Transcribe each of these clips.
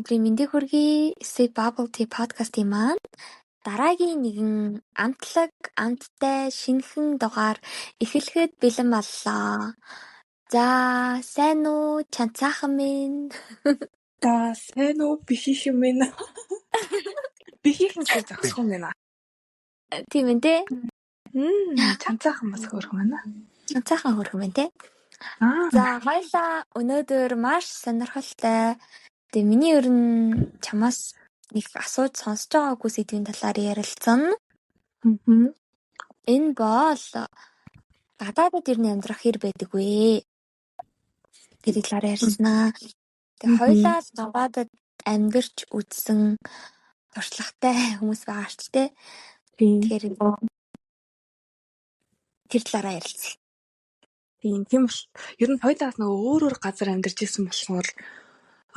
Өнөөдрийн мэндийг хүргэе. Sweet Bubble Tea podcast-ийн маань дараагийн нэгэн амтлаг, амттай шинэхэн дугаар эхлэхэд бэлэн боллоо. За, сайн уу? Чанцаахан минь. За, сайн уу? Бихийнхэн минь. Бихийнхэн гэж зогсох юм байна. Тийм ээ, тэ? Чанцаахан бас хөөрхөн байна. Чанцаахан хөөрхөн байна, тэ? За, хоёлаа өнөөдөр маш сонирхолтой. Тэгээ миний ер нь чамаас нэг асууж сонсож байгаагүй сэдвийн талаар ярилцсан. Энэ бол гадаадад ер нь амьдрах хэр байдаг вэ гэдэг талаар ярилцсанаа. Тэгээ хоёлаа гадаадад амьдарч үзсэн туршлагатай хүмүүс байгаа ч тэ. Тэгэхээр тэр талаараа ярилцъя. Тийм бол ер нь хоёлаас нөгөө өөр өөр газар амьдарч исэн болохоор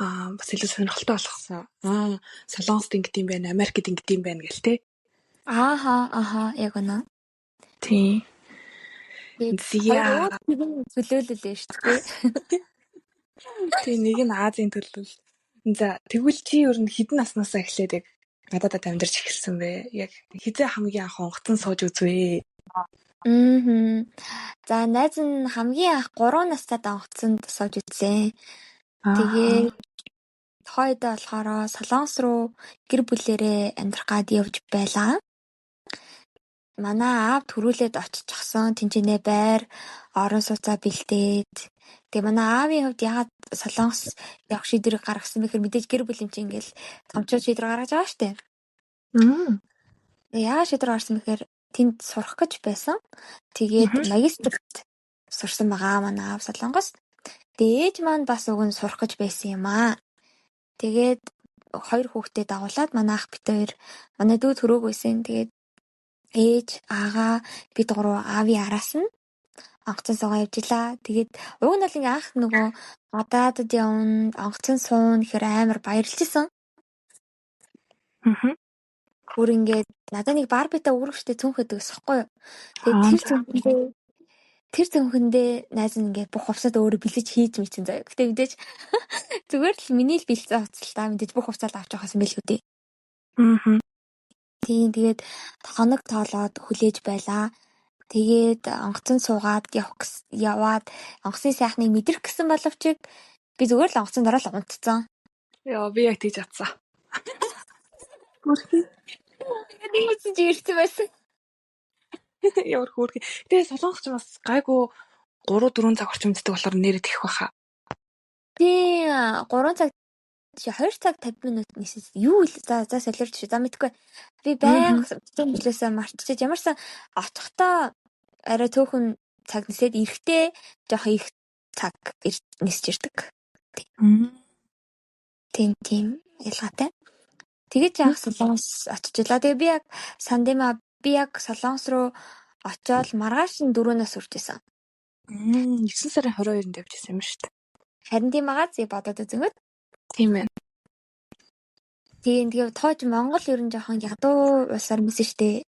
бас илүү сонирхолтой болгосон. Солонгост ингэдэм юм байна, Америкт ингэдэм юм байна гэл те. Ааха, яг үнэ. Тийм. Зя. Төлөөлөл шүү дээ. Тийм, нэг нь Азийн төлөөлөл. За, тэгвэл чи ер нь хэдэн наснаасаа эхлээд яг гадаадад амьдарч эхэлсэн бэ? Яг хизээ хамгийн анх онгоцон сууж үзвэ? За, найз нь хамгийн анх 3 настайд онгоцонд сууж үзсэн. Тэгээд тухайн үедээ болохоор Солонгос руу гэр бүлээрээ амьдрах гад явж байлаа. Манай аав төрүүлээд оччихсон. Тэнцэнэ байр, орон сууцаа бэлдээд. Тэгээ манай аавын хувьд яагаад Солонгос явах шийдвэрийг гаргасан бэ гэхээр мэдээж гэр бүл юм чинь ингээл томчууд шийдвэр гаргаж байгаа шүү дээ. Тэгээ яагаад шийдвэр гаргасан бэ гэхээр тэнд сурах гэж байсан. Тэгээд магистрт сурсан байгаа манай аав Солонгост. Тэгээ ээж маань бас уг нь сурах гэж байсан юм аа. Тэгээд хоёр хүүхдээ дагуулад манай ах бит хоёр, манай дүү төрөөг байсан. Тэгээд ээж, аагаа бид гурав аавын араас нь онгоцон суугаа явж илаа. Тэгээд уг нь бол ингээ анх нөгөө гадаадад явна, онгоцон суuna гэхээр амар баярлж исэн. Бүр ингээд надад нэг Барбитай үүрэгчтэй цүнх өгдөг гэсэн байхгүй юу. Тэгээд тэр цүнхэндээ найз нь ингээд бүх хувцасаа өөрөө бэлдэж хийж мэдсэн заяа. Гэтэ мэдээж зүгээр л миний л бэлдсэн хувцас л та, мэдээж бүх хувцас авч явах юм билүү дээ. Тийм, тэгээд хоног тоолоод хүлээж байлаа. Тэгээд онгоцон суугаад яваад онгоцны сайхныг мэдрэх гэсэн боловч би зүгээр л онгоцонд ороод унтцсан. Яа, би яг тэгж атсан. Хөөрхий. Тэгээд нэг үсэн чи ирсэн байсан. Ямар хөөрхий. Тэгээ Солонгос ч бас гайгүй 3-4 цаг орчим мэддэг болохоор нэрээ тэгэх байхаа. Тийм, 3 цаг 2 цаг 50 минут нисэн. Юу вэ? За за солиорч шүү. За мэдгүй. Би байнга мэдлээсээ мартчихаж ямарсан очихдоо арай төөхөн цаг нисээд эрэхтэй жоох их цаг нисэж ирдэг. Тийм тийм ялгаатай. Тэгээд яах Солонгос очиж илаа. Тэгээ би яг сандима би яг Солонгос руу очиод маргааш нь 4-өөс үрж исэн. 9 сарын 22-нд явж исэн юм шүү дээ. Харин тийм байгаа зэ бодоод үзэнгүүт. Тийм ээ. Тийм, тэгээ тооч Монгол ер нь жоохон ядуу улсаар мэдсэн шүү дээ.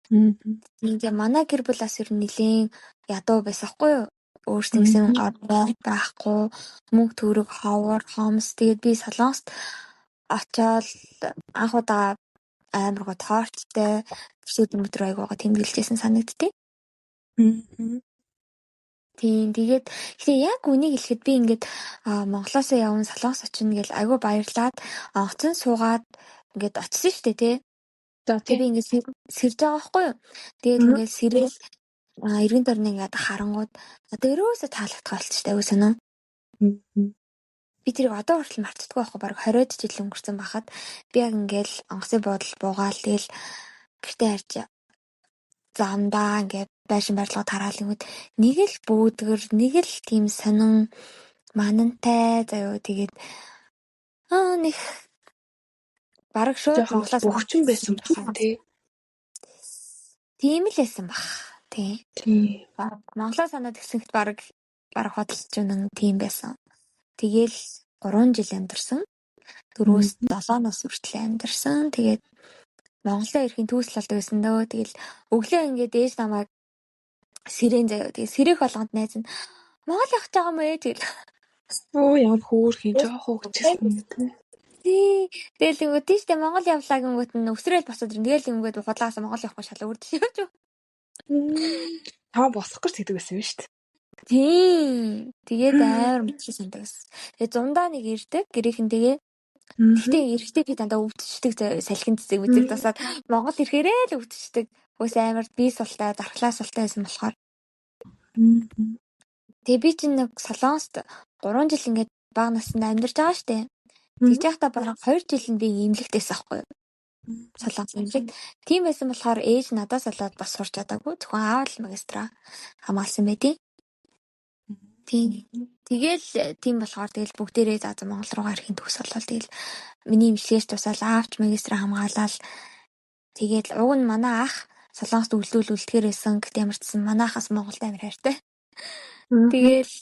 Тийм, тэгээ манай гэр бүл бас ер нь нэлээн ядуу байсан хгүй юу? Өөрсдийн гэсэн орон байхгүй, мөнгө төгрөг ховор, хомс. Тэгээд би Солонгост очиод анх удаа амар гоо тоорчтой өдөр мөдөр айгуугаа тэмдэглэжсэн санагдтыг. Тийм, тэгээд гэтээ яг үнийг хэлэхэд би ингээд Монголоос явна, Солонгос очино гэл айгуу баярлаад онгоцон суугаад ингээд очсон шүү дээ, тий. За, Тэгээ би ингээд сэрж байгаа байхгүй юу? Тэгээд ингээд сэрэл эргэн тойрны ингээд харангууд одоо ерөөсөө таалагдах болчихтой айгуу сонио. Би тэрийг одоо хүртэл мартдаггүй байхгүй, бараг 20 жил өнгөрсөн байхад би яг ингээл онгоцны буудал буугаал тэгэл гэртээ харж замдаа ингээд байшин барилгад хараал ингүүд нэг л бүүдгэр, нэг л тийм сонин манантай заяо. Тэгээд нэг бараг шууд Монголоос бөхчин байсан баха тий. Тийм л байсан бах. Тий. Тийм. Монголоо санаад гисэнхэд бараг бодолч үнэн тийм байсан. Тэгээл 3 жил амьдарсан. 4-өөс 7 нас хүртэл амьдарсан. Тэгээд Монголоо ирэхин түүсэл болдог байсан дөө. Тэгэл өглөө ингээд ээж намайг сэрэн заяа. Тэгээд сэрэх болгонд найз нь Монгол явах гэж байгаа юм ээ тэгэл. Оо, ямар хөөрхөн жоох хөвгчсэн юм тий. Тий. Тэгэл ингэв тийштэй Монгол явлаа гингүүт нь өсрөөл босоод ирнэ. Тэгэл ингэвэд худлаас Монгол явахгүй шал өөр тийш явж. Чамаа босох гэж тэгдэг байсан юм шүү дээ. Тийм. Тэгээд амар мэдлэг сандаг гэсэн. Тэгээд зундаа нэг ирдэг гэрийнхэнтэйгээ. Гэхдээ эрэхтэй би дандаа өвдчихдэг салхин цэцэг мэцэг тасаад Монгол ирэхээрээ л өвдчихдэг. Хөөс амар бие султай, дархлаа султай байсан болохоор. Тэгээ би чинь нэг Солонгост 3 жил ингээд бага наснд амьдарч байгаа штэ. Тэгж байхдаа бараг 2 жил нь би эмнэлэгт байсан аахгүй юу? Солонгос эмнэлэгт. Тийм байсан болохоор ээж надаас болоод бас сурч чадаагүй. Зөвхөн аав л магистра хамгаалсан байдیں۔ Тийм. Тэгэл тийм болохоор тэгэл бүгдээрээ за за Монгол руугаа ирэхин төгс болол тэгэл миний эмчилгээч тусаал аавч магистра хамгаалал тэгээд уг нь манай ах Солонгост үлдүүл үлдэхээр байсан. Гэтэ ямар ч гэсэн манай ахаас Монголд амар хайртай. Тэгэл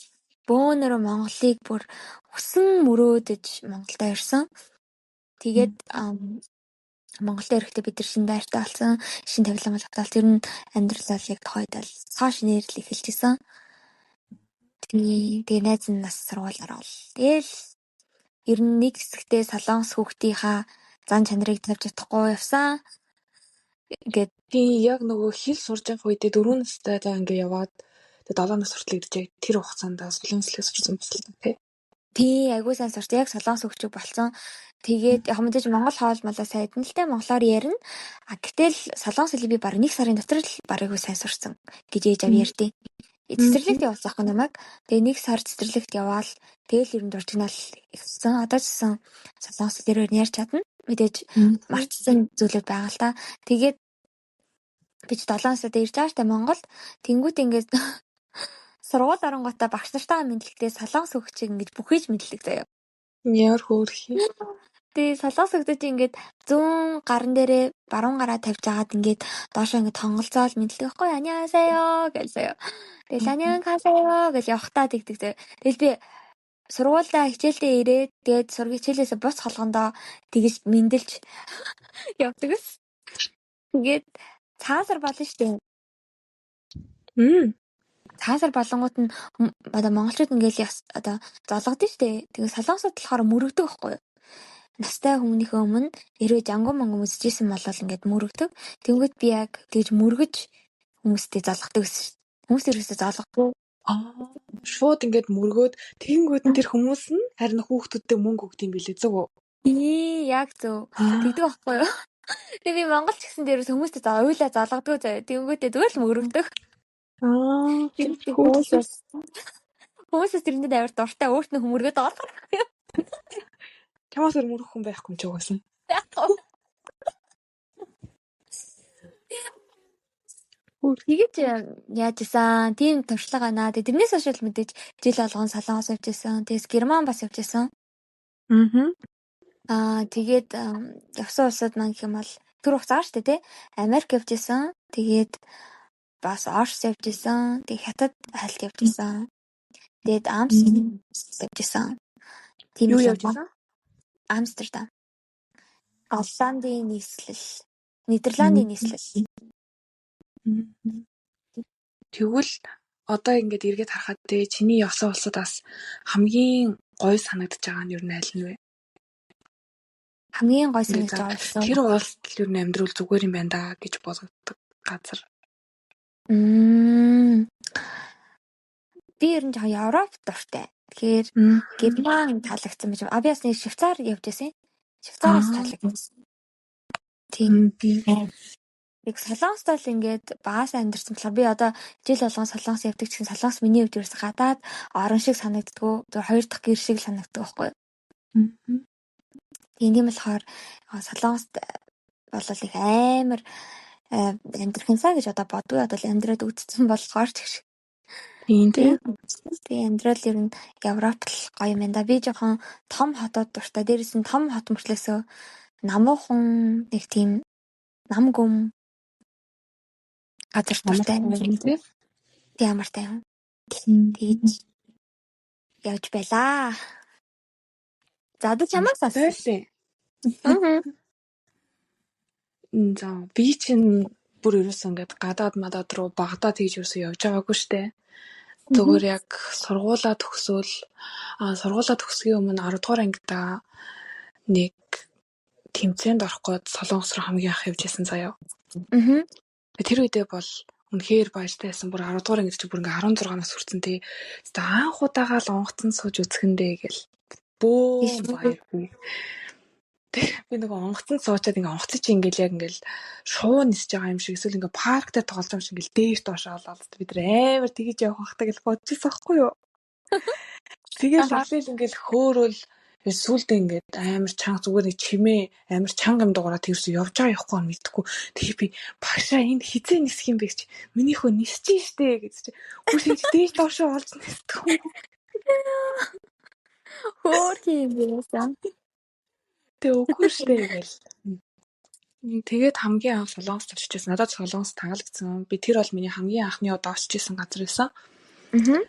бөөнөрөө Монголыг бүр хүсэн мөрөөдөж Монголдо ирсэн. Тэгээд Монголд ирэхдээ бид нар шинэ байртай болсон, шинэ тавилан болготой. Тэр нь амьдрал бол яг тухайд л цоо шинээр л эхэлж исэн. Тэгээ найз нь нас сургууль ороод. Тэгэл ер нь нэг хэсэгтээ Солонгос хүүхдийнхаа зан чанарыг тавьж чадахгүй явсан. Ингээд тий яг нөгөө хэл сурж явах үедээ 4 настай за ингээ яваад тэгээ 7 нас хүртэл ирж яг тэр хугацаанд солонгос хэлээ сурсан байна тий. Тий, айгуу сайн сурч яг солонгос хөвчөг болсон. Тэгээд яг мэдээж монгол хоол молоо сайдна л те монголоор ярина. А гэтэл солонгос хэлийг би бараг 1 сарын дотор л бараг айгуу сайн сурсан гэж ээж ав ярьдیں۔ Цэцэрлэгт явуулсан ахгүй намайг. Тэгээ 1 сар цэцэрлэгт яваал тэгэл ер нь дуржигнаал эхэлсэн. Одоо ч гэсэн солонгос хэлээр ярьж чадна. Мэдээж мартсан зүйлүүд байгаа л та. Тэгээд би ч 7 настай ирж байгаа штэ Монголд. Тэнгүүт ингээд сургууль оронгуудаа багш нартайгаа мэдлэгдээ солонгос хөгчийг ингэж бүхийж мэдлэг заяа. Ямар хөөрхий. Тэгээ солонгос хөгчүүд ингээд зүүн гаран дээрээ баруун гараа тавьж агаад ингээд доошоо ингээд тонголзоол мэдлэг байхгүй аньяасайо гэж заяа. Тэгэл аньяанхасайо гэж явахтаа тэгдэг заяа. Тэгэл би сургуульдаа хичээлдээ ирээд тэгээд сург хичээлээсээ бус холгондоо тэгэж мэндэлж явдаг ус. Тэгээд цагаан сар болно штэ. Цагаан сар болонгууд нь одоо монголчууд ингээл одоо золгодсон штэ. Тэгээ солонгосууд болохоор мөрөгдөг байхгүй юу? Настай хүмүүнийхээ өмнө хэрвээ жангу мангу үзчихсэн бол ингээд мөрөгдөг. Тэнгүүд би яг тэгж мөргөж хүмүүстэй золгодог гэсэн шүү. Хүмүүс ерөөсөө золгохгүй. Аа, шууд ингээд мөргөөд тэгэнгүүт нь тэр хүмүүс нь харин хүүхдүүдтэй мөнгө өгд юм билээ зөв үү? Тий, яг зөв. Тэгдэг байхгүй юу? Тэгээ би Монгол ч гэсэн дээрээс хүмүүстэй уйлаа золгодгүй заяа. Тэнгүүтээ зүгээр л мөрөгдөг. Аа, хүмүүсээс тэрэндээ амар дуртай өөрт нь хүмүүргээд байгаа болохоор. Чамаас өөр мөрөх хүн байхгүй юм чи угаасан. Байхгүй. Тэгэж яаж исэн тийм туршлага байна. Тэгээ тэрнээс хойш л мэдээж жил болгон Солонгос явж исэн. Тэгээс Герман бас явж исэн. Аа тэгээд явсан улсууд маань гэх юм бол түр хугацаар шүү дээ тий. Америк явж исэн. Тэгээд бас Орос явж исэн. Тэгээд Хятад хайлт явж исэн. Тэгээд Амстердам явж исэн. Тийм юу явж исэн? Амстердам. Голландын нийслэл, Нидерландын нийслэл. Тэгвэл одоо ингээд эргээд харахад те чиний явсан улсуудаас хамгийн гоё санагдаж байгаа нь ер нь аль нь вэ? Хамгийн гоё санагдаж байгаа улс. Тэр улсад л ер нь амьдрал зүгээр юм байна да гэж бодогддог газар. Би ер нь жоохон Европ дуртай. Тэгэхээр Герман таалагдсан байж. А би бас нэг Швейцар явж байсан. Швейцараас таалагдсан. Тийм. Яг Солонгост бол ингээд багаас амьдарсан болохоор би одоо жил болгон Солонгос явдаг ч гэсэн Солонгос миний хувьд ерөөсөө гадаад орон шиг санагддггүй. Зөв хоёр дахь гэр шиг л санагддаг байхгүй юу? Тийм болохоор Солонгост бол их амар амьдрах юмсаа гэж одоо бодгүй. Одоо л амьдраад үзсэн болохоор ч гэх. Тийм тий. Тийм амьдрал ер нь Европ л гоё юм байна да. Би жоохон том хотод дуртай. Дээрээс нь том хот мөртлөөсөө намуухан нэг тийм нам гүм газар дуртай. Тийм амартай юм. Тэгж явж байлаа. За би чамаас асуусан. За би чинь бүр ерөөсөө ингээд гадаад мадаад руу багадаа тэгж ерөөсөө явж байгаагүй штэ. Зүгээр яг сургуулаа төгсөөл сургуулаа төгсөхийн өмнө 10 дугаар ангидаа Нэг тэмцээнд орох гээд Солонгос руу хамгийн анх явж исэн заяа. Аа. Тэр үедээ бол үнэхээр баяртай байсан. Бүр 10 дугаар ангид чи бүр ингээ 16 нас хүрсэн тий. Тэгтээ анх удаага л онгоцон сууж үзэхэндээ гэл бөө баяр би. Тэг би нөгөө онгоцонд суучаад ингээ онгоцон чи ингээл яг ингээл шуу нисэж байгаа юм шиг эсвэл ингээ парктай тоглож байгаа юм шиг ингээл дээш доош олоод бид нар амар тэгэж явах бах та гэж бодож байсан байхгүй юу. Тэгэл алил ингээл хөөрөөл сүүлдээ ингээд амар чанга зүгээр нэг чимээ амар чанга юм дугаараа тэрсүү явж байгаа явахгүй нь мэдэхгүй. Тэгээ би багшаа энд хизээ нисэх юм бэ гэж миний хөө нисэж штэ гэж чи. Үгүй шинж дээш доошоо олж нисдэг юм. Хөөр юм байсан. Тэг үгүй штэ гэл. Тэгээд хамгийн анх Солонгост очиж байсан. Надад Солонгос таалагдсан. Би тэр бол миний хамгийн анхны удаа очиж исэн газар байсан. Аа.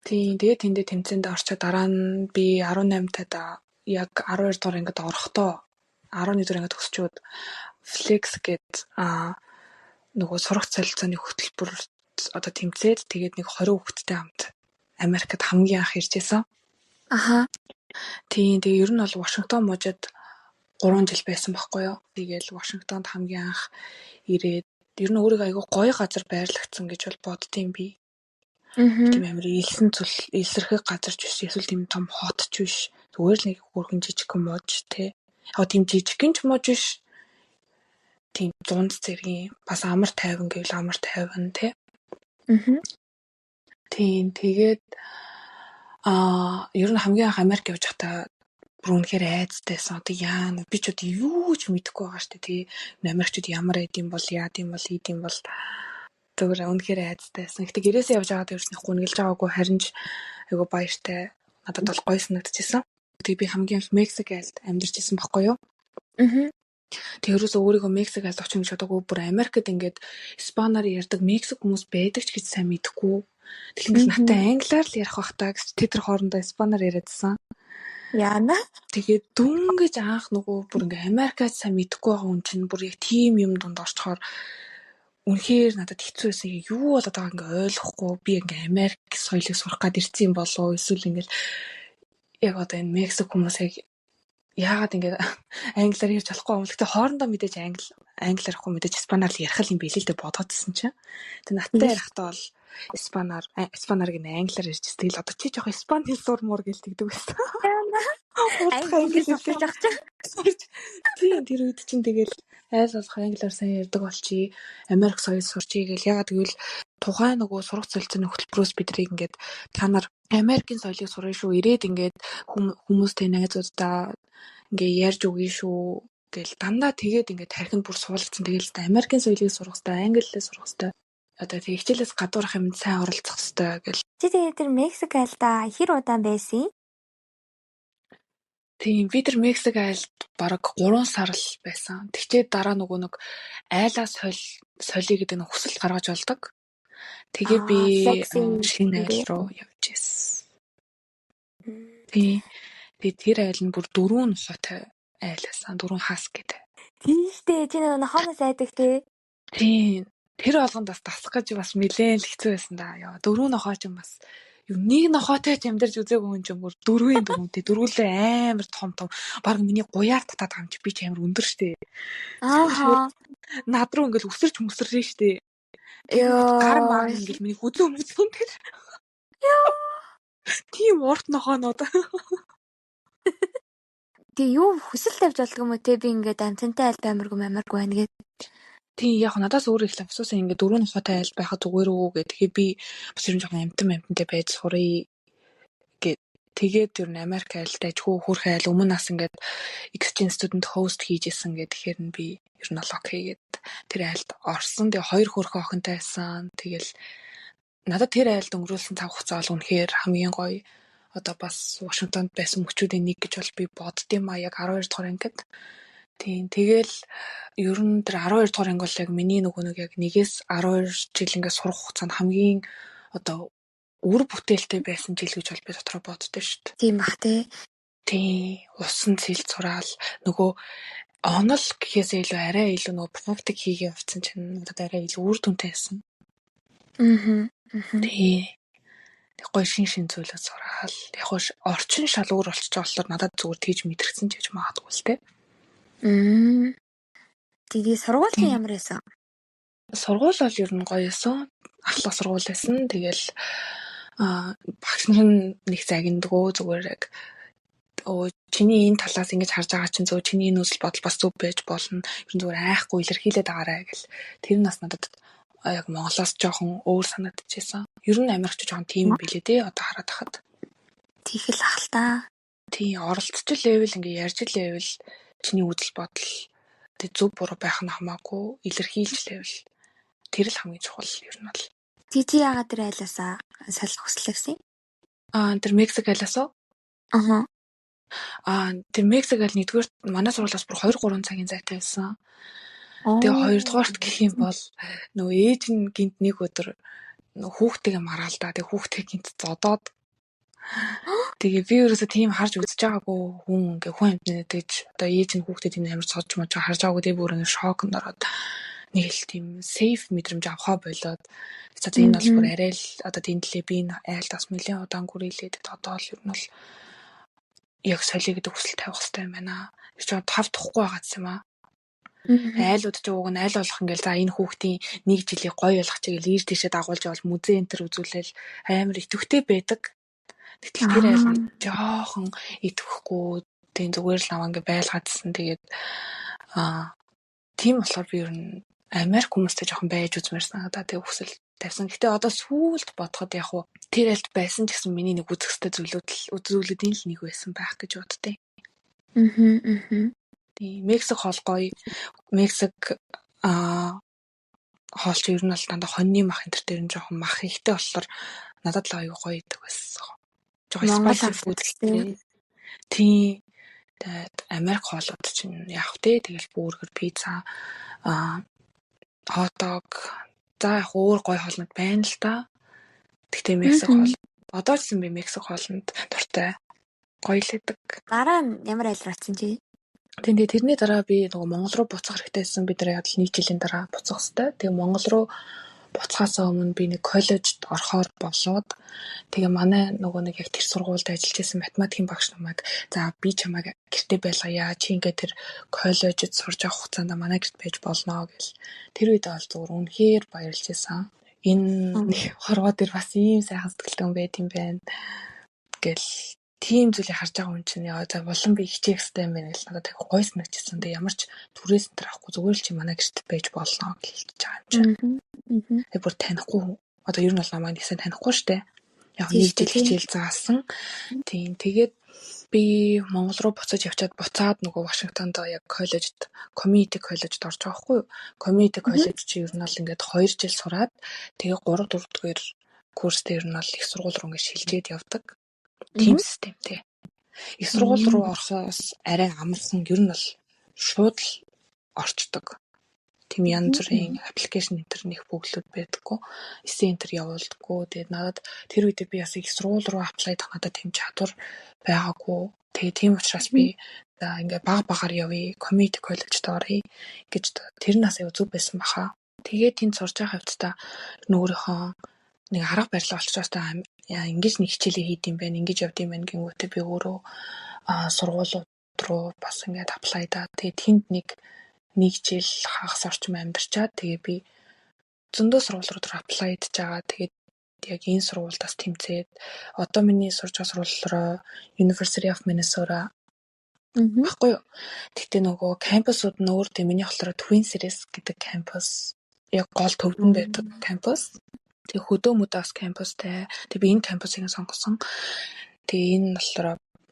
Тийм, тэгээд тэндээ тэмцээнд орчоод дараа нь би 18 таад яг 12 дугаар ангид орохдоо 11 дугаар ангид төгсчөөд Flex гээд нөгөө сурах солилцооны хөтөлбөр одоо тэмцээд тэгээд нэг 20 хүүхэдтэй хамт Америкт хамгийн анх ирж байсан. Аха. Тийм, тэгээ ер нь бол Вашингтон мужид 3 жил байсан байхгүй юу. Тэгээл Вашингтонд хамгийн анх ирээд ер нь өөрийгөө айгүй гоё газар байрлагдсан гэж бол боддtiin би. Тийм амар элсэн зүл элсэрхэг газар ч биш эсвэл тийм том хот ч биш. Зүгээр л нэг хөөрхөн жижигхэн муж те. Яг тийм жижигхэн ч муж биш. Тийм дунд зэргийн бас амар тайван гэвэл амар тайван те. Тийм, тэгээд ер нь хамгийн анх Америк явж байхдаа бүр үнэхээр айцтайсан. Одоо яана би ч одоо юу ч мэдэхгүй байгаа штэ тий. Америкчууд ямар байд юм бол яад юм бол ийд юм бол зүгээр үнэхээр айцтайсан. Гэтэ гэрээсээ явж байгаад ерөөс нь гүнгэлж байгаагүй, харин ч айгу баяртай. Надад бол гоё санагдчихсан. Тэгээ би хамгийн анх Мексик айлд амьдарч исэн байхгүй юу? Аа. Тэг ерөөсөө өөрийгөө Мексик айлд очих гэж бодоагүй. Бүр Америкт ингээд испанаар ярьдаг Мексик хүмүүс байдаг ч гэж сайн мэдэхгүй. Тэгэхээр надтай англиар л ярих бах та гэж тэд нар хоорондоо испанаар яриадсан. Яана. Тэгээд дүнгэж анх нөгөө бүр ингээ Америкт сайн мэдэхгүй байгаа хүн чинь бүр яг тийм юм дунд орчхоор үнэхээр надад хэцүү байсан. Юу болоод байгааг ингээ ойлгохгүй. Би ингээ Америк соёлыг сурах гад ирсэн юм болов уу? Эсвэл ингээл яг одоо энэ Мексик хүмүүс яг яагаад ингээ англиар ярьж болохгүй юм. Гэтэ хоорондоо мэдээж англиар ярихгүй мэдээж испанаар л ярих юм билээ л дээ бодоодсэн чинь. Тэг надтай ярихдаа бол испанаар гинэ англиар ярьж байсан. Тэгэл одоо чи жоох испани хэл сурмуур гэл тэгдэг байсан. Англи хэл сурч авч. Тийм, тэр үед чинь тэгэл айл болох англиар сайн ярьдаг болчих, Америк соёл сурчий гэл. Ягаад гэвэл тухайн нөгөө сурах солилцооны хөтөлбөрөөс бидрийг ингээд та нар Америкийн соёлыг сурна шүү, ирээд ингээд хүмүүстэй найзуудаа ингээ ярьж өгье шүү гэл дандаа тэгээд ингээд тархинд бүр суулгацсан. Тэгэл Америкийн соёлыг сурах хэвээр, англи хэлээ сурах хэвээр. Одоо тэг хичээлээс гадуурх юмд сайн оролцох хэвээр гэл. Чи тэгээд тэр Мексик айлдаа хэр удаан байсан? Тийм, би тэр Мексик айлд бараг 3 сар л байсан. Тэгчээд дараа нөгөө нэг айлаа солиё гэдэг нэг хүсэл гаргаж болдог. Тэгээ би шинэ айл руу явж ирсэн. Тийм. Тэгээ тэр айл нь бүр 4 нохойтой айл байсан. 4 хас гэдэг. Тийм штэ. Чи нөгөө нохооноос айдаг те. Тийм. Тэр болгонд бас дасах гэж бас нэлээд л хэцүү байсан да. Яа, 4 нохой ч юм бас юу нэг нохойтой ч амьдарч үзээгүй хүн чинь бүр дөрвийн дөрөв те. Дөрвөлээ амар том том. Бараг миний гуяар татаад байгаа юм чи би ч амар өндөр штэ. Аа. Над руу ингээл өсөрч мөсөрлөө штэ. Йоо. Гар мар ингээл миний хүзүү мүзүүн тэр. Йоо. Тийм урт нохоонууд. Тэгээ юу хүсэл тавьж болдго юм уу те, би ингээд амтантай айл баймаргүй мамаргүй байна гэд. Тийм, яг надаас өөр их асуусан ингээд 4 нохойтой айл байхад зүгээр үү гэх. Тэгээ би бас ер нь жоохон амтан амтантай байж сурыг гэд. Тэгээд ер нь Америк айлд айжгүй хөрх айл өмнө нас ингээд exchange student host хийж исэн гэх. Тэгэхээр нь би ер нь бол окей гэд тэр айлд орсон. Тэгээ 2 хөрхөн охинтой байсан. Тэгэл надад тэр айлд өнгөрүүлсэн цаг хугацаа бол үнэхээр хамгийн гоё. Одоо бас Вашингтонд байсан мөчүүдийн нэг гэж бол би боддсон юм а яг 12 дугаар ангид. Тийм, тэгэл ер нь тэр 12 дугаар анги бол яг миний нөгөө нэг яг 1-ээс 12 жил ингээд сурах хугацаанд хамгийн одоо үр бүтээлтэй байсан жил гэж бол би дотроо боддоо шүү дээ. Тийм бах те. Тийм, усан цэл сураал нөгөө онол гэхээсээ илүү арай илүү нөгөө практик хийгээ явцсан чинь надад арай илүү үр дүнтэй байсан. Аа. Тийм. Нэг гоё шин шин зүйлүүд сураал. Яг хоо орчин шал өөр болчихж байгаа болохоор надад зүгээр тэгж мэдрэгдсэн ч гэж магадгүй л те. Тэгээ сургууль чинь ямар байсан? Сургууль бол ер нь гоё байсан. Ахлах сургууль байсан. Тэгэл багш нар нь нэг загиндгөө, зүгээр яг чиний энэ талаас ингэж харж байгаа чинь зөв, чиний энэ үзэл бодол бас зөв байж болно. Ер нь зүгээр айхгүй илэрхийлээд байгаарай гэл. Тэр нь бас надад яг Монголоос жоохон өөр санагдчихсан. Ер нь Америкч жоохон тийм билээ дээ одоо хараад хахад. Тийх л ах л та. Тийм, оролцож лээвэл ингээ ярьж лээвэл чиний үзэл бодол тэг зөв буруу байх нь хамаагүй илэрхийлж лээвэл тэр л хамгийн чухал ер нь бол. Тий, чи яагаад тэр айлаасаа солих хүсэл гэсэн? Тэр Мексик айлаас уу? Аха. Тэр Мексик айл нэгдүгээр манай сургуулиас бүр 2 3 цагийн зайтай байсан. Тэгээ хоёрдугаарт гэх юм бол нөгөө ээж нь гинт нэг өдөр хүүхдтэйгээ мараал да. Тэгээ хүүхдээ гинт зодоод. Тэгээ би ерөөсөө тийм харж үзэж байгаагүй хүн ингээ хүн амьтнаа тэгж одоо ээж нь хүүхдээ тийм амар зодж мож харж байгаагүй. Тэгээ бүр ингээ шоконд ороод нэг л тийм safe мэдрэмж авахаа болоод за энэ бол бүр арай л одоо тэнтлээ би энэ айлд бас нэлээд удаан гүрээлээ. Тэгээд одоо л ер нь бол яг солио гэдэг хүсэл тавих хэрэгтэй юм байна. Тэр чинь тав тухгүй байгаа гэсэн юм аа. Айлууд ч уг нь айл болох ингээл за энэ хүүхдийн нэг жилийг гоё болгох чигээл ир тийшээ дагуулж явал музей энэ төр үзүүлээл амар идэвхтэй байдаг. Гэтэл тэр айл нь жоохон идэвхгүй тийм зүгээр л наваа ингээ байлгаадсан. Тэгээд тийм болохоор би ер нь Америк хүмүүстэй жоохон байж үзмээр санагдаа. Тэгээ хүсэл тавьсан. Гэтэ одоо сүүлд бодоход яг уу тэр айлд байсан ч гэсэн миний нэг үзэх ёстой зүйлүүд л зүйлүүдийн л нэг байсан байх гэж боддیں۔ Тийм, Мексик хоол гоё. Мексик хоол чи ер нь бол дандаа хоньны мах энэ төр тэр нь жоохон мах ихтэй болохоор надад л аюу гоё идэг байсан. Жоохон spicy food л тийм. Тэгээд Америк хоолууд чинь яах вэ? Тэгэл бургер, пицца, хот дог. За яг өөр гоё хоолнууд байна л да. Гэхдээ Мексик хоол одоо ч гэсэн би Мексик хоолнд дуртай. Гоё л байдаг. Дараа нь ямар айл руу очсон чи? Тийм, тэгээ тэрний дараа би нөгөө Монгол руу буцах хэрэгтэй байсан. Бид нар яг л нэг жилийн дараа буцах хэрэгтэй. Тэгээ Монгол руу буцахаас өмнө би нэг коллежид орохоор болоод тэгээ манай нөгөө нэг яг тэр сургуульд ажиллаж байсан математикийн багш намайг за би чамайг гэртээ байлгая. Чи ингээд тэр коллежид сурж авах хугацаанд манай гэрт байж болно гэл. Тэр үед бол зүгээр үнэхээр баярлж байсан. Энэ хорвоо дээр бас ийм сайхан сэтгэлтэй хүн байт юм байна гэл тийм зүйлийг харж байгаа хүн чинь яа за булан би хичээх хэрэгтэй юм байна гэл надад айгүй гоё санагдчихсан. Тэгээ ямар ч түрээс энэ төр авахгүй зүгээр л чи манай гэрт байж болно гэж хэлж байгаа юм чинь. Тэгээ бүр танихгүй одоо ер нь бол намайг нэгсэн танихгүй штэ. Яг нэг жил хичээл заасан. Тийм, тэгээд би Монгол руу буцаж явчаад буцаад нөгөө Вашингтонд яг коллежид community college-д орж байгаа байхгүй юу? Community college чи ер нь бол ингээд 2 жил сураад тэгээ 3 4 дугаар курс дээр нь бол их сургууль руу ингээд шилжээд явдаг. Тийм системтэй. Их сургууль руу орохоос арай амархан ер нь бол шууд л орчдөг. Тийм янз бүрийн application энэ төр нэх бөглүүд байдаггүй. Эссе энэ төр явуулдаггүй. Тэгээд надад тэр үедээ би бас их сургууль руу apply хийх надад тийм чадвар байгаагүй. Тэгээд тийм учраас би за ингээ баг багаар явъя, community college-д оръё гэж тэр нас аягүй зөв байсан баха. Тэгээд тэнд сурж байгаа хавьцаа нөгөөрийнхөө нэг арга барил олчоостой ингэж нэг хичээлээ хийд юм байна, ингэж явд юм байна гингүүтээ би өөрөө сургуулиуд руу бас ингээд apply даа. Тэгээд тэнд нэг жил хагас орчим амьдарчаад тэгээ би зөндөө сургууль руу apply хийж байгаа. Тэгээд яг энэ сургуульдаас тэмцээд одоо миний сурж байгаа сургууль руу University of Minnesota баггүй юу. Гэхдээ нөгөө кампусууд нь өөр, тийм миний болохоор Twin Cities гэдэг кампус яг гол төвд нь байдаг кампус. Тэгээ хөдөө мөдөө бас кампустай. Тэгээ би энэ кампусыг сонгосон. Тэгээ энэ нь болохоор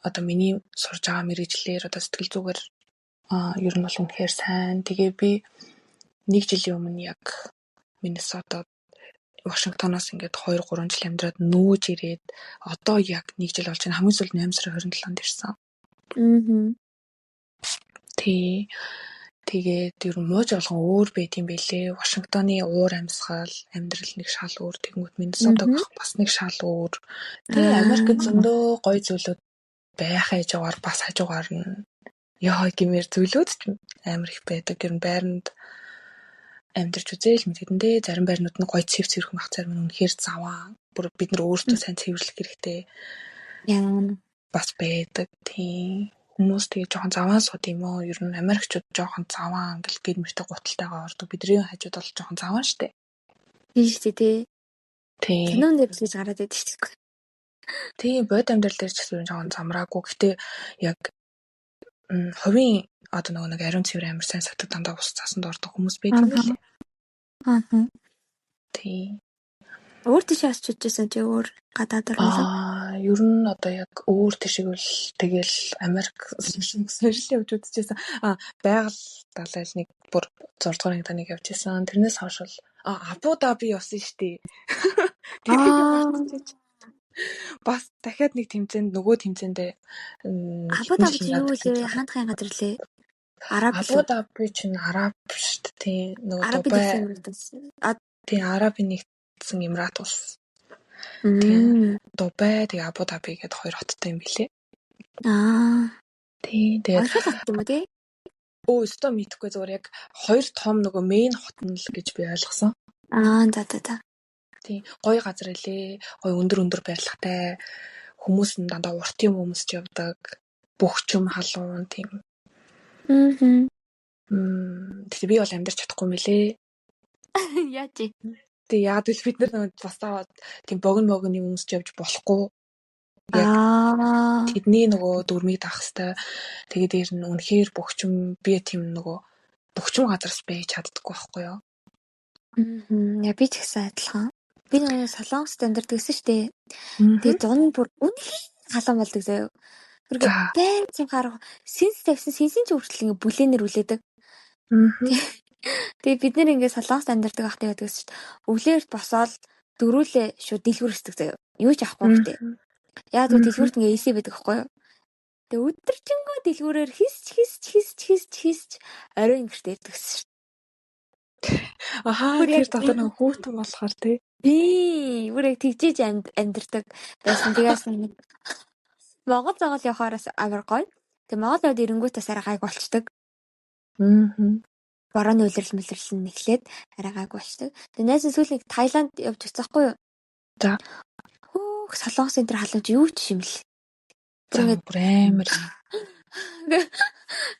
одоо миний сурж байгаа мэргэжлээр одоо сэтгэл зүгээр ер нь бол үнэхээр сайн. Тэгээ би нэг жилийн өмнө яг Миннесота Вашингтоноос ингээд 2 3 жил амьдраад нүүж ирээд одоо яг нэг жил болж байна. Хамгийн сүүлд 8 сарын 27-нд ирсэн. Тий. Тэгээд ер нь мууж болгон өөр байд юм бэлээ. Вашингтоны уур амьсгал, амьдрал нэг шал өөр. Тэгэнгүүт Миннесотаг бас нэг шал өөр. Тэгээ Америкт зөндөө гоё зүйлүүд байх хажуугаар бас хажуугаар нь ёо гэмээр зүйлүүд ч амар их байдаг. Ер нь байранд амьдарч үзээл мэдэгдэн дээ. Зарим байрнууд нь гоё цэв цэвэрхэн байх, зарим нь үнэхээр заваан. Бүр бид нар өөрсдөө сайн цэвэрлэх хэрэгтэй. Яа. Бас байдаг. Тийм. Хүмүүс тэгээ жоохон заваан сууд юм уу? Ер нь Америкчууд жоохон заваан ингээл гэр мөртөө гуталтайгаа ордог. Бидний хажууд бол жоохон заваан штэ. Тийм штэ тий. Тийм. Кинон дээр л гэж гараад байдаг штэ. Тийм, бодит амьдрал дээр ч гэсэн жоохон замраагүй. Гэтэ яг хувийн одоо нөгөө нэг ариун цэвэр амар сайн сахидаг дандаа ус цасанд ордог хүмүүс байдаг юм лээ. Аа. Тийм. Өөр тийш очиж үзсэн чи өөр гадаад орнолоо? Аа, ер нь одоо яг өөр тийшээ бол тэгэл Америк сошиал явж үзчихсэн. Аа, байгаль далайл нэг бүр 6 дугаар ангид нэг явж исэн. Тэрнээс хойш бол Абу Даби явсан шүү дээ. Тэрийг мартчихэж. Бас дахиад нэг тэмцээнд нөгөө тэмцээндээ Абу Даби чи юу вэ? Хаантахын газар лээ? Араб Абу Даби чинь Араб шүү дээ. Тийм, нөгөө Арабын Дубай. нэгдсэн Тийм, Арабын нэгдсэн Эмират улс. Тийм. Дубай, тэгээ Абу Даби гэдэг хоёр хоттой юм билээ. Аа. Тийм, тэгээд Хоёр хот юм уу тий? Өө, өстой мэдэхгүй зүгээр яг хоёр том нөгөө main хот нь л гэж би ойлгосон. Аа, за за за. Тийм, гоё газар элээ. Гоё өндөр өндөр барилгатай. Хүмүүс нь дандаа урт юм өмсч явдаг. Бөхчм халуун тийм. Мм. Тэгтээ би бол амьдарч чадахгүй юм билээ. Яаж вэ? Тэгээ яагаад гэвэл бид нар нөгөө бусдаа тийм богино богино юм өмсч явж болохгүй. Яг Аа. тэдний нөгөө дүрмийг даах хэвээр. Тэгээ дээр нь үнэхээр бөхчм би тийм нөгөө бөхчм газараас байж чаддаггүй байхгүй юу? Мм. Я би ч гэсэн адилхан. Би нөгөө Солонгост амьдардаг гэсэн шүү дээ. Тэгээ зун бүр үнэхээр халуун болдог заяа. Бүр байн цанхаар сенс тавьсан сенсийн ч хүртэл ингээ бүлээнээр үлээдэг. Тэгээ бид нэр ингээ Солонгост амьдардаг байхдаа яадаг гэсэн шүү дээ. Өглөөрт босоод дөрүүлээ шууд дэлгүүр хэсдэг заяа. Юу ч авахгүй гэдэг. Яагаад гэвэл дэлгүүрт ингээ AC байдаг байхгүй юу? Тэгээ өдөржингөө дэлгүүрээр хийсч хийсч хийсч хийсч хийсч оройн гэртээ ирдэг гэсэн шүү дээ. Ахаа, тэр дотор нэг хүүтэн болохоор тий. Тий, бүр яг тэгжиж амьдардаг байсан. Тэгээс нэг Монгол зоогол явахаараас амар гоё. Тэгээ Монгол яваад ирэнгүүт бас арай гайг болчдөг. Борооны улирал мөлөрлөл нь эхлээд арай гайг болчдөг. Тэгээ найз нь сүүл нэг Таиланд явж очсон байхгүй юу? За. Хөөх, Солонгосын тэр халуун чи юу ч юм л. За, бүр амар.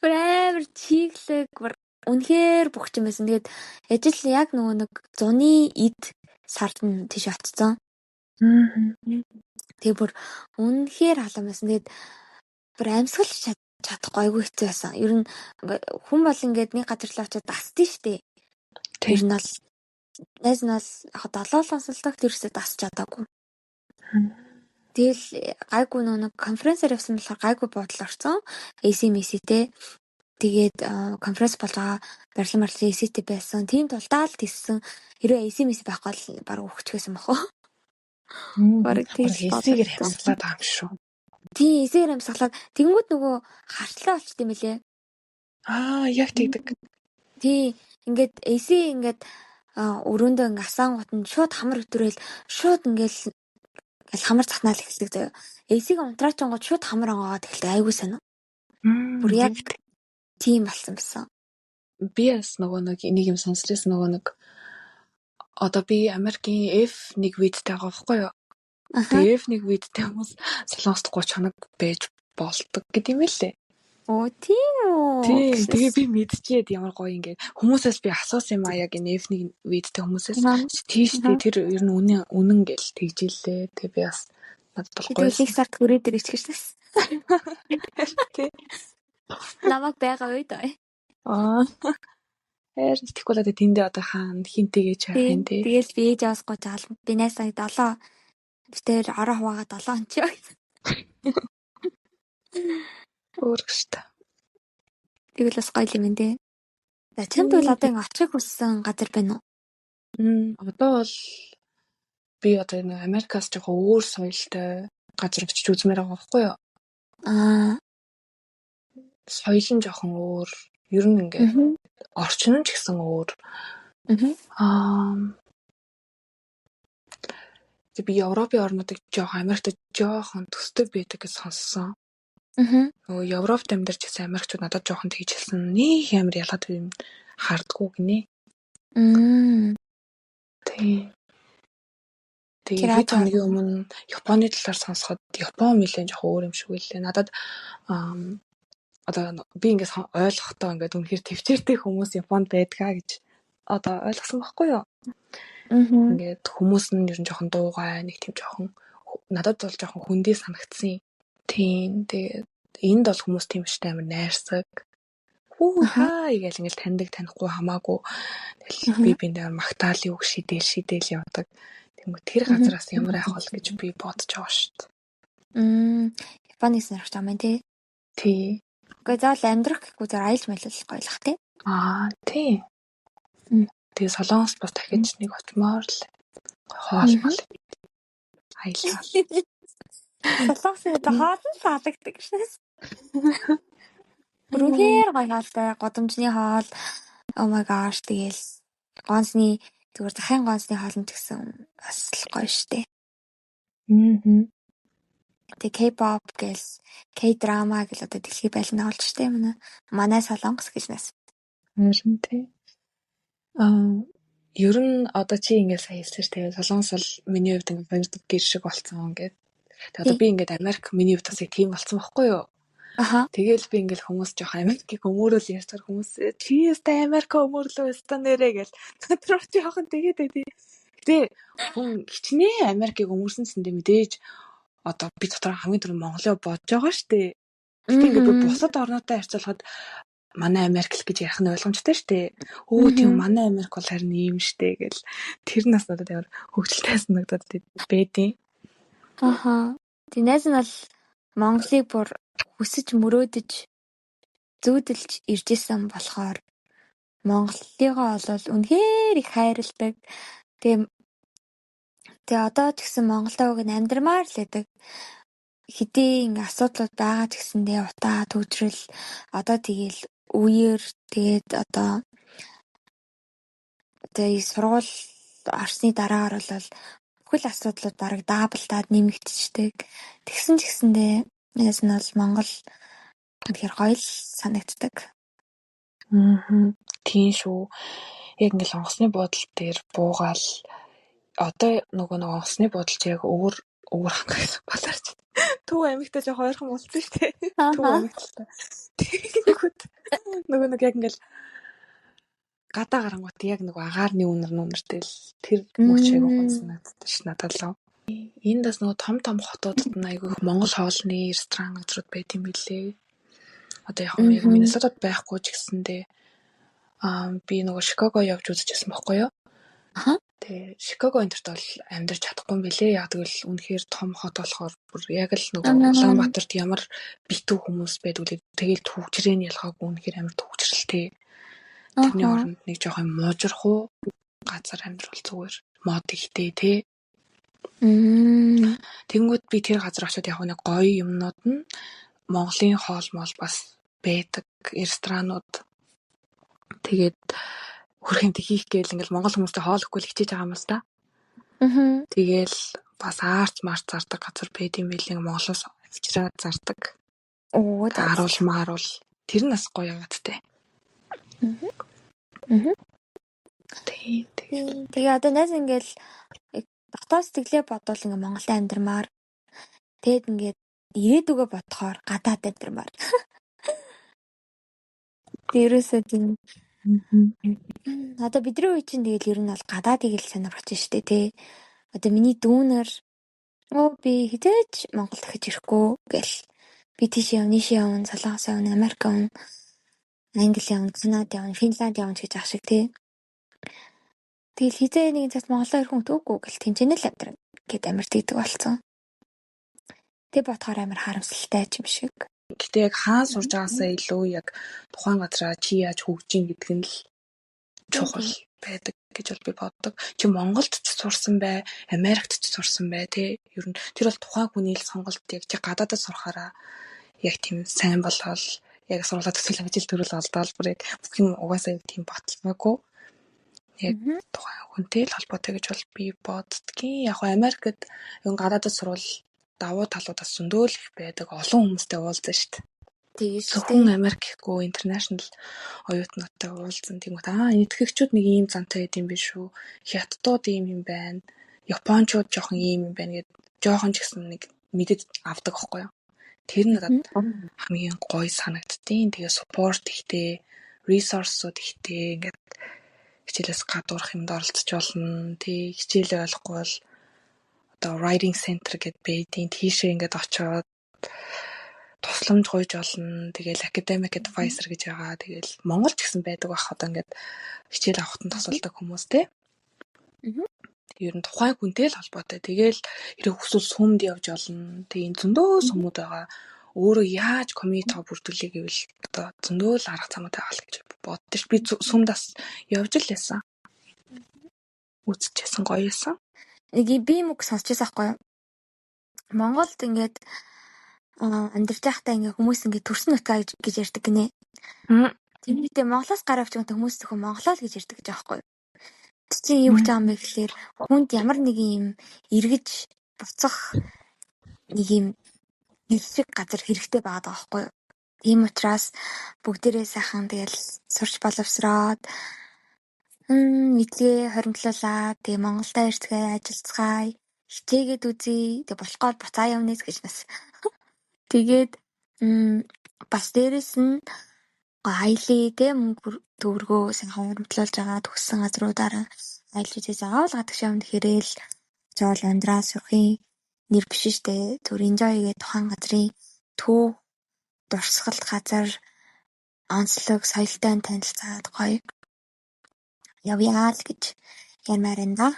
Бүр амар чиглэг, бүр үнэхээр бөхч юм байсан. Тэгээд яжил яг нөгөө нэг зуны эд сард нь тийш очсон. Тэгээ бүр үнэхээр халуун байсан. Тэгээд бүр амьсгалж чадахгүй айгүй хэцүү байсан. Ер нь хүн бол ингээд нэг газар л очиод дасдээ штэ. Тэр нь бол найз нь бол яг долоо сонсолдог тэрсээ дасч чадаагүй. Тэгэл гайгүй нөгөө нэг конференсээр явсан болохоор гайгүй буудал орсон. AC-тэй. Тэгээд конференс болж байгаа барилан марлын AC-тэй байсан. Тийм тулдаа л тийссэн. Хэрвээ AC-мэс байхгүй бол бараг өгчгээсэн бах уу. Бараг AC-гээр амьсгалаад байгаа юм шүү. Тийм, AC-гээр амьсгалаад тэгэнгүүт нөгөө хартлаа болчт юм лээ. Аа, яг тэгдэг. Тийм, ингээд AC ингээд өрөөндөө ингээд асаангууд нь шууд хамар өтрөөл шууд ингээд хамар цахнаал эхэлдэг заяа. AC-г унтраачингууд шууд хамар онгоогоод эхэлдэг айгүй сайн. Бүр яг тийм болсон байсан. Би бас нөгөө нэг юм сонсчихсан нөгөө нэг одоо би Америкийн F1 визтэй байгаа байхгүй юу? Тэгээ F1 визтэй хүмүүс Солонгост 30 хоног байж болдог гэдэг юм лээ. Оо, тийм үү? Тийм, тэгээ би мэдчихэд ямар гоё ингээд хүмүүсээс би асуусан юм а яг энэ F1 визтэй хүмүүсээс тийш дээ тэр ер нь үнэн үнэн гэл тэгжээлээ. Тэгээ би бас надад бол гоё. Нэг сард хүрээд ирчих шээс. Тий. Намайг байгаа үед аа. Аа. Харин тэгэхгүй л одоо тэндээ одоо хаана хинтэйгээ чаах юм тий. Тэгэл би ээж аваас гож аал. Би найсаа 7 битээр ороо хуваагаа 7 он чи. Өөр штэ. Тэгэл бас гоё юм дээ. За чамд бол одоо ингэ очихыг хүссэн газар байна уу? Одоо бол би одоо энэ Америкаас жоохон өөр соёлтой газар очиж үзмээр байгаа байхгүй юу? Аа. Соёл нь жоохон өөр. Ер нь ингээд орчин нь ч гэсэн өөр. Аа. Тэг би Европын орнуудыг жоохон Америкт жоохон төстэй байдаг гэж сонссон. Нөгөө Европт амьдарч байсан Америкчууд надад жоохон тэгж хэлсэн. Нэг амар ялгаад юм хардггүй гинэ. Тийм. Тэгээ хэд хоногийн өмнө Японы талаар сонсоход Япон нэлээд жоох өөр юм шиг үлээ. Надад одоо би ингээд ойлгохдоо ингээд үнэхээр төвчээртэй хүмүүс Японд байдгаа гэж одоо ойлгосон байхгүй юу? Ингээд хүмүүс нь ер нь жоохон дуугай, нэг тийм жоохон надад бол жоохон хүндээ санагдсан. Тийм. Тэгээд энд бол хүмүүс тийм биш, амар найрсаг. Хүү хай гэл ингээл таньдаг танихгүй хамаагүй. Тэгэл би биэндээ магтаалын үг шидэл шидэл явдаг. Тэнгүү тэр газараас ямар айх бол гэж би бодож байгаа шүү дээ. Японыг сонирхож байгаа юм тий. Тий. Үгүй заавал амьдрах гэхгүй зөв аялж маялал гоёлох тий. Аа тий. Тэгээ Солонгос бас дахиж нэг очимоор л хоол мал. Аялал. Солонгосын хоол нь таалагддаг шээс. Үнэхээр гоё хоолтой, гудамжны хоол. Oh my gosh, тэгэл гонсны зүгээр захын гонсны хоол нь ч гэсэн бас л гоё штэ. Тэгээ K-pop гэл K-drama гэл одоо дэлхий байлна олж штэ манай. Манай Солонгос гэж нас. Харин тий. Аа ер нь одоо чи ингээд сая хэлсэн шүү дээ. Солонгос бол миний хувьд ингээд хоёр дахь гэр шиг болсон ингээд. Тэгээ одоо би ингээд Америк миний хувьд бас яг тийм болсон байхгүй юу? Тэгээл би ингээл хүмүүс жоох Америкийг өмөөрөл ярьцгаар хүмүүс чи ястай Америк өмөрлөө ястай нэрэ гэл тэр жоохон тэгээд байд. Гэтэ хүн хичнээн Америкийг өмөрсөн гэсэндээ мэдээж одоо би дотор хамгийн түрүү Монголыг бодож байгаа шүү дээ. Гэтэ ингээд би бусад орнуудтай харьцуулахад манай Америк л гэж ярих нь ойлгомжтой шүү дээ. Өө тийм манай Америк бол харин ийм шүү дээ гэл тэр нас надад амар хөвгөлтэй санагдаад байдیں۔ Аха. Тэг найз нь бол Монголыг бүр хүсэж мөрөөдөж зүүдэлж ирж исэн болохоор Монголыгоо бол үнэхээр их хайрладаг. Тэгээ тэгээ одоо ч гэсэн Монголдоо уг нь амьдрмаар л байдаг. Хэдий ингээ асуудлууд байгаа ч гэсэндээ утаа төвжрэл одоо тэгээл үеэр тэгээд одоо тэгээ сургууль орсны дараагаар бол бүхэл асуудлууд бараг даблдаад нэмэгдчихдэг. Тэгсэн ч гэсэндээ найз нь бол Монгол үнэхээр гоё л санагддаг. Аа. Тийм шүү. Яг ингээл онгоцны буудал дээр буугаал одоо нөгөө нэг онгоцны буудал чи яг өвөр өвөр хангах баларч. Төв аймагтай жоох ойрхон болсон шүү дээ. Төв аймагтай. Тэгэнгүүт нөгөө нэг яг ингээл гадаа гарангуут яг нөгөө агаарны үнэр нүнэртэй л тэр мөч айгуу гоё санагддаг ш надад л. Энд бас нөгөө том том хотуудад нь айгүй их монгол хоолны ресторан газрууд байт юм билээ. Одоо яг яг Миннесотад байхгүй ч гэсэндээ би нөгөө Чикаго явж үзчихсэн байхгүй юу? Тэгээ Чикаго энтерт бол амьдарч чадахгүй юм билээ. Яг тэгвэл үнэхээр том хот болохоор бүр яг л нөгөө Улаанбаатарт ямар битүү хүмүүс байдаг лээ. Тэгээл түгжрээ нь ялгаагүй үнэхээр амар түгжрэлтэй. Тэрний оронд нэг жоох юм муужрах уу газар амьдрал зүгээр мод ихтэй тий. Тэнгүүд би тэр газар очиод яг нэг гоё юмнууд нь Монголын хоол мол бас байдаг ресторанууд. Тэгээд хөрх юмтай хийх гээл ингээл монгол хүмүүстэй хоол өгөхгүй л хичээж байгаа юм л да. Тэгээл бас аарч марч зардаг газар байд юм билээ. Монголоос авчираад зардаг. Оо аруул мааруул тэр нь бас гоё яваадтай. Тийм. Тэгээ одоо найз ингээл дотоод сэтгэлээ бодвол ингээ Монголд амьдрмаар. Тэгэд ингээд ирээдүгөө бодохоор гадаад амьдрмаар. Тэг ерөөсөө тийм. Одоо бидний үе чинь тэгэл ер нь бол гадаадыг л сонирхож штэ тий. Одоо миний дүүнер оо би хизээч Монгол дахиж ирэхгүй гэл. Би тийш явна, нийш явна, Солонгос явна, Америк явна, Англи явна, Канад явна, Финланд явна гэж ах шиг тий. Тэгэл хизээ нэгэн цагт Монголоо ирэх хүн төөгүй гэл тэнцэнэ л амьдрна гэд амар тэгдэг болсон. Тэг бодохоор амар харамсалтай ч юм шиг. Гэтэ яг хаан сурж байгаасаа илүү яг тухайн газараа чи яаж хөгжин гэдэг нь л чухал байдаг гэж бол би боддог. Чи Монголд ч сурсан бай, Америкт ч сурсан бай тий. Ер нь тэр бол тухайн хүний л сонголт, яг чи гадаадад сурахаараа яг тийм сайн болоод яг сургуулаа төсөл ажил төрөл олдоол бүр яг бүх юм угаасаа яг тийм баталгаагүй. Яг тухайн хүнтэй л холбоотой гэж бол би боддгийн. Яг нь Америкт юм гадаадад сурвал давуу талуудаас зөндөө л их байдаг. Олон хүмүүстэй уулзсан шүү дээ. Тийм шүү. Зөвхөн Америк гэхгүй international оюутнуудтай уулзсан. Тэгмэт аа энэтхэгчүүд нэг ийм зантай байд юм биш үү? Хятадууд ийм юм байна. Япончууд жоохон ийм юм байна гэд жоохон ч гэсэн нэг мэдээд авдаг байхгүй юу. Тэр нь надад хамгийн гоё санагддیں۔ Тэгээ support ихтэй, resource-ууд ихтэй, ингээд хичээлээс гадуурх юмд оролцож болно. Тэг хичээлээ ойлгохгүй бол одоо writing center гэд байдیں۔ Тийшээ ингээд очиод тусламж гуйж болно. Тэгээл academic advisor гэж байгаа. Тэгээл Монгол ч гэсэн байдаг бах, одоо ингээд хичээл авахт нь тусалдаг хүмүүс те. Ер нь тухайн хүнтэй л холбоотой. Тэгээл хэрэг хүсвэл сүмд явж олно. Тэг энэ зөндөө сүмүүд байгаа. Өөрөө яаж community бүрдүүлээ гэвэл одоо зөндөө л арга замууд байгаа л гэж боддоо ш. Би сүмд бас явж л байсан. Үзчихсэн, гоё байсан. Нэг би юм үг сонсч байсан байхгүй юу? Монголд ингээд амьдарч байхдаа ингээд хүмүүс ингээд төрсөн нутгаа гэж ярьдаг гинэ. Тэрнийхээ Монголоос гараа авч байгаа хүмүүс зөвхөн Монголоо л гэж ярьдаг гэж байгаа байхгүй юу? Тэр чинь юу гэж байгаа юм бэ гэхээр хүнд ямар нэгэн юм эргэж буцах нэг юм гэр шиг газар хэрэгтэй байгаа байхгүй юу? Тийм учраас бүгдээрээ сайхан тэгэл сурч боловсроод, мэдлэгээ хоримтлуулаад, тэгээ Монголдо ирцгээе, ажиллацгаая, хичээгээд үзье. Тэгээ болохгүй бол буцаа явна гэж бас. Тэгээд бас дээрэс нь аялъя те, мөнгө төгрөгөө сайхан хуримтлуулж байгаа төгссөн газруудаараа аялж үзье. Заавал гадагш явна гэхээрээ л жаал амьдраа сурахын нэр биш штэ. Зүгээр enjoy хийгээд тухайн газрын төв дурсгалт газар, онцлог, соёлтой танилцаад гоё явъя л гэж ярмаар байна да.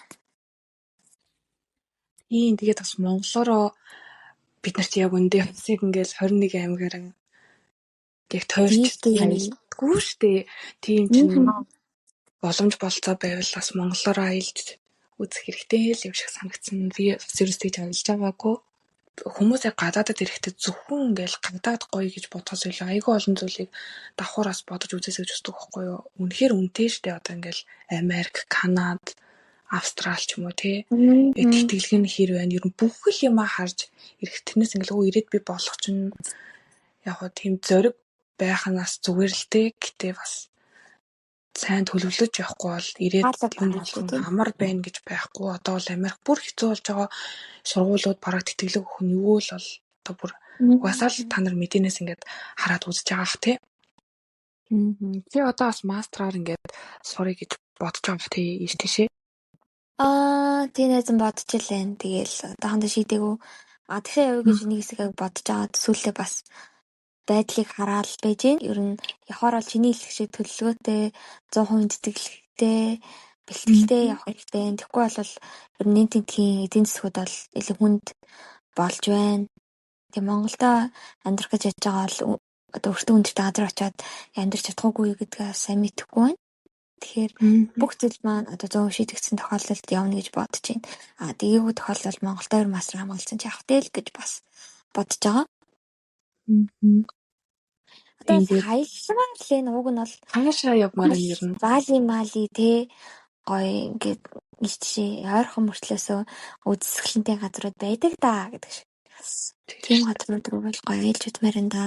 Тийм, тэгээд бас монголоороо бид нар чи яг үндэ явсыг ингээл 21 аймгаар яг тойрч аялдаггүй штэ. Тийм чинь боломж болцоо байвал бас монголоороо аялж үзэх хэрэгтэй л юм шиг санагдсан. Би бас ерөөс тэгж аялж байгаагүй. Хүмүүс яг гадаадад ирэхдээ зөвхөн ингээл гадаад гоё гэж бодохоос илүү айгүй олон зүйлийг давхар бас бодож үзээсэй гэж үздэг байхгүй юу. Үнэхээр үнэтэй штэ, одоо ингээл Америк, Канад, Австрал ч юм уу те. Яг тэтгэлэг нь хэр байна. Ер нь бүх л юмаа харж ирэх. Тэрнээс ингээл өө ирээд би болох чинь яг хоо тийм зориг байх нь бас зүгээр л те. Гэтэ бас сайн төлөвлөж явахгүй бол ирээд юм болгон амар байна гэж байхгүй. Одоо бол Америк бүр хэцүү болж байгаа, сургуулиуд бараг тэтгэлэг өгөх нь юу л бол одоо бүр угаасаа л та нар мэдээнээс ингээд хараад үзэж байгаа х тий. Чи одоо бас master аар ингээд сурыг гэж бодож байгаа бах тий, ийш тийшээ. Аа, тий, найзан бодож илэн. Тэгээл одоохондоо шийдээгүй. А тэгшээ явъя гэж нэг хэсэг бодож байгаа. Сүүлдээ бас байдлыг хараад байж гин. Ер нь явахаар бол чиний хэлэх шиг төлөвлөгөөтэй, 100% тэтгэлэгтэй, бэлтгэлтэй явах хэрэгтэй. Тэгэхгүй бол ер нь тэндхийн эдийн засгууд бол илүү хүнд болж байна. Тэгээ Монголдо амьдрах гэж ядж байгаа бол одоо өртөг өндөртэй газар очиод амьдрч чадахгүй гэдгээ сайн мэдэхгүй байна. Тэгэхээр бүх зүйл маань одоо 100% шийдэгдсэн тохиолдолд явна гэж бодож байна. А тэгээгүй тохиолдолд Монголдо ер master хамгаалсан ч явах тэл гэж бас бодож байгаа. Одоо аялмаар л энэ уг нь бол хаашаа явмаар юм ер нь. Бали мали те, гоё ингээд ийш тийшээ ойрхон мөртлөөсөө үзэсгэлэнтэй газрууд байдаг да гэдэг шиг. Тийм газрууд руу бол гоё аялж үзмээр энэ да.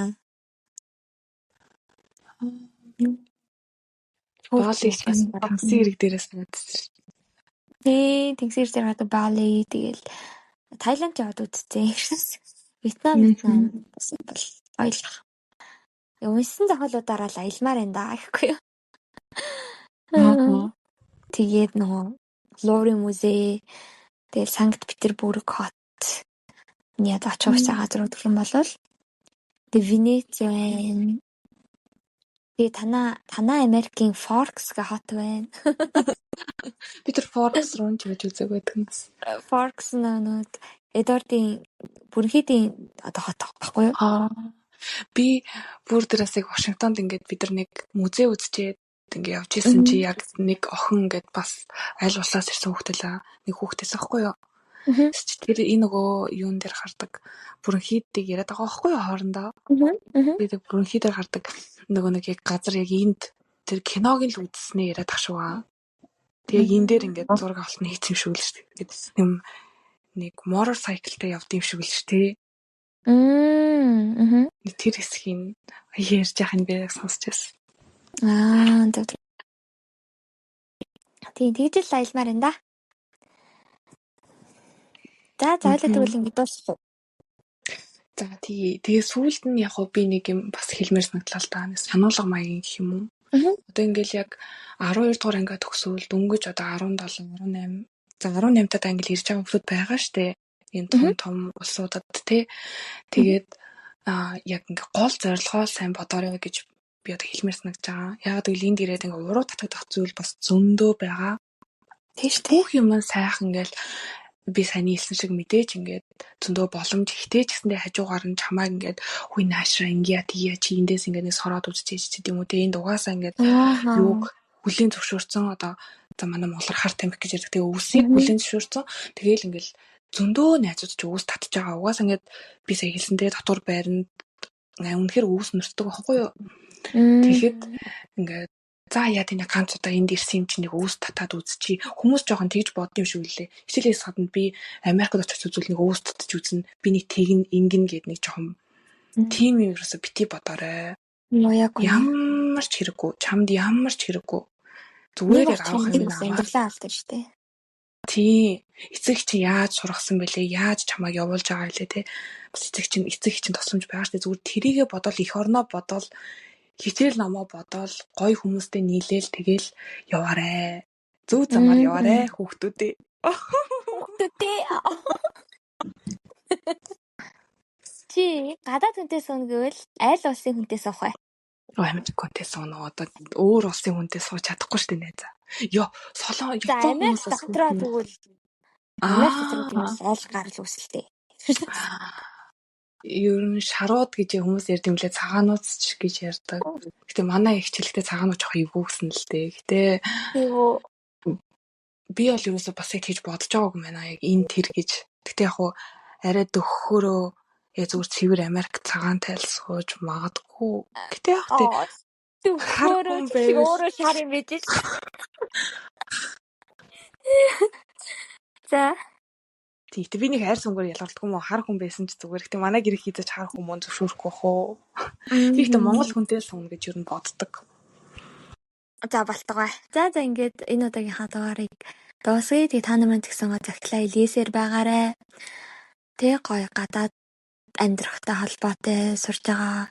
Бали тэнгисийн эрэг дээрээс санагдсан шүү. Тий, тэнгисийн эрэг дээр гадаг Бали, тэгэл Таиланд яваад үзсэн. Вьетнам бас бол гоёлох. Уншсан зохиолуудаараа л аялмаар байна да гэхгүй юу. Тэгээд нөгөө Луврын музей, тэгэл Санкт Петербург хот яд очих уусаа газрууд гэх юм бол тэг Венец байна. Тэгээ танаа Америкийн Forks гэх хот байна. Би тэр Forks руу ч явж үзег байдаг юм бас. Forks нөгөө Эдвардын бүрэнхийдийн одоо хот байхгүй юу? Аа. Би бүр дээрээс яг Вашингтонд ингээд бид нар нэг музей үзчихэд ингээ явж исэн чи яг нэг охин ингээд бас аль улсаас ирсэн хүүхдэлээ. Нэг хүүхдээс аахгүй юу? Тэр энэ нөгөө юун дээр гардаг бүрэнхийдийг яриад байгаа байхгүй юу хоорондоо. Тэгээд бүрэнхий дээр гардаг нөгөө нэг яг газар яг энд тэр киног нь л үзснээ яриад ах шүү аа. Тэгээ энэ дээр ингээд зураг авалт нь хийсэн юм шиг л шүү дээ. Тэгээд юм нэг motorcycle тай явд юм шиг л шүү дээ. Тэр хэсгийг ярьж яах юм бэ сонсч байсан. Аа, зөв. Тийм, тэгж л аялмаар байна да. За за хоёлаа тэгвэл ингэ дуусгах уу? За тий. Тэгээ сүүлд нь яг хөө би нэг юм бас хэлмээр санагдлаа л да. Нэг сануулга маягийн гэх юм уу? Одоо ингээл яг 12 дугаар ангиа төгсөөл дөнгөж одоо 17, 18, за 18 таад ангил ирж байгаа хүмүүс байгаа штэ. Энэ том том улсуудад тий. Тэгээд яг ингээ гол зорилгоо сайн бодоорой гэж би одоо хэлмээр санагдаж байгаа. Яг гэвэл энд ирээд ингээ уруу татагдах зүйл бас зөндөө байгаа. Тийм шүү дээ. Бүх юм сайхан ингээл би саяны хэлсэн шиг мэдээж ингээд зөндөө боломж ихтэй ч гэсэндээ хажуугаар нь чамайг ингээд хүй наашраа ингэя тийя чи эндээс ингээд нэг сороод үзчихээ ч гэдэм үү те энд угаасаа ингээд юуг хүлийн зөвшөөрсөн одоо за манай монголоор хар тамхи гэж ярьдаг. Тэгээ өвсийг хүлийн зөвшөөрсөн. Тэгээл ингээд зөндөө найзууд чи өвс татж байгаа. Угаасаа ингээд би сая хэлсэн те дотор байранд үнэхээр өвс нөртдөг байхгүй юу? Тэгэхэд ингээд за яа тийм ганц удаа энд ирсэн юм чинь нэг өвс татаад үзчихье. Хүмүүс жоохон тэгж бодд юм шиг үлээ. Хичээлээс гадна би Америкт очих зүйл нэг өвс татаж үзнэ. Би нэг тэгнэ ингэнэ гэд нэг жоохон тийм юм ерөөсө бити бодоорой. Ямар ч хэрэггүй. Чамд ямар ч хэрэггүй. Зүгээр яг авах юм аваад. Амьдралаа алдсан шүү дээ. Тийм. Эцэг чи яаж сургасан бэлээ? Яаж чамайг явуулж байгаа илээ те. Бас эцэг чинь тусламж байгаа шүү дээ. Зүгээр тэрийгэ бодоол эх орноо бодоол хичээл номоо бодоол гоё хүмүүстэй нийлээл тэгэл яваарэ. Зөв замаар яваарэ хүүхдүүдээ. Хүүхдүүдээ. Чи гадаад хүнтэй сууна гэвэл аль улсын хүнтэй суух вэ? Америк хүнтэй сууна уу? Одоо өөр улсын хүнтэй сууж чадахгүй шүү дээ найзаа. Йоо, Солон, Япон хүмүүсээс дотроо тэгвэл Америк дотор тэгвэл аль гарал үүсэлтэй. Ер нь шарууд гэж хүмүүс ярьд юм лээ, цагаанууд ч гэж ярьдаг. Гэтэ манай их хичээлтэй цагаанууд жоох эвгүй гэсэн л дээ. Гэтэ би бол ерөөсөө бас яг тэгж бодож байгаагүй юм байна. Яг энэ тэр гэж. Гэтэ яг хуу арай дөхөхөөрөө яг зүгээр цэвэр Америк цагаан тайл сууж магадгүй. Гэтэ яг тэ дөхөхөөрөө өөрөө шар юм байж. За. Тэгтээ би нэг хайр сүнгээр ялгардаггүй юм уу? Хар хүн байсан ч зүгээр. Гэтэ манай гэр хийзэж хар хүн мөн зөвшөөрөхгүй бах уу? Би гэтэ Монгол хүнтэй л сууна гэж ер нь боддог. За болтугай. За за ингээд энэ удаагийнхаа дугаарыг дуусгая. Тэгээ та нар маань тэгсэн гоо захидлаа илгээсээр байгаарэ. Тэ гоё гадаад амьдрахтай холбоотой сурж байгаа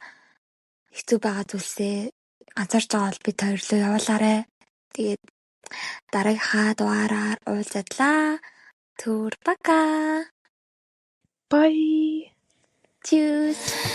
хэцүү байгаа зүйлсээ ганцаарч байгаа бол бид хоёрлоо явуулаарэ. Тэгээд дараагийнхаа дугаараар уулзадлаа. Түр пока. Bye. Tschüss.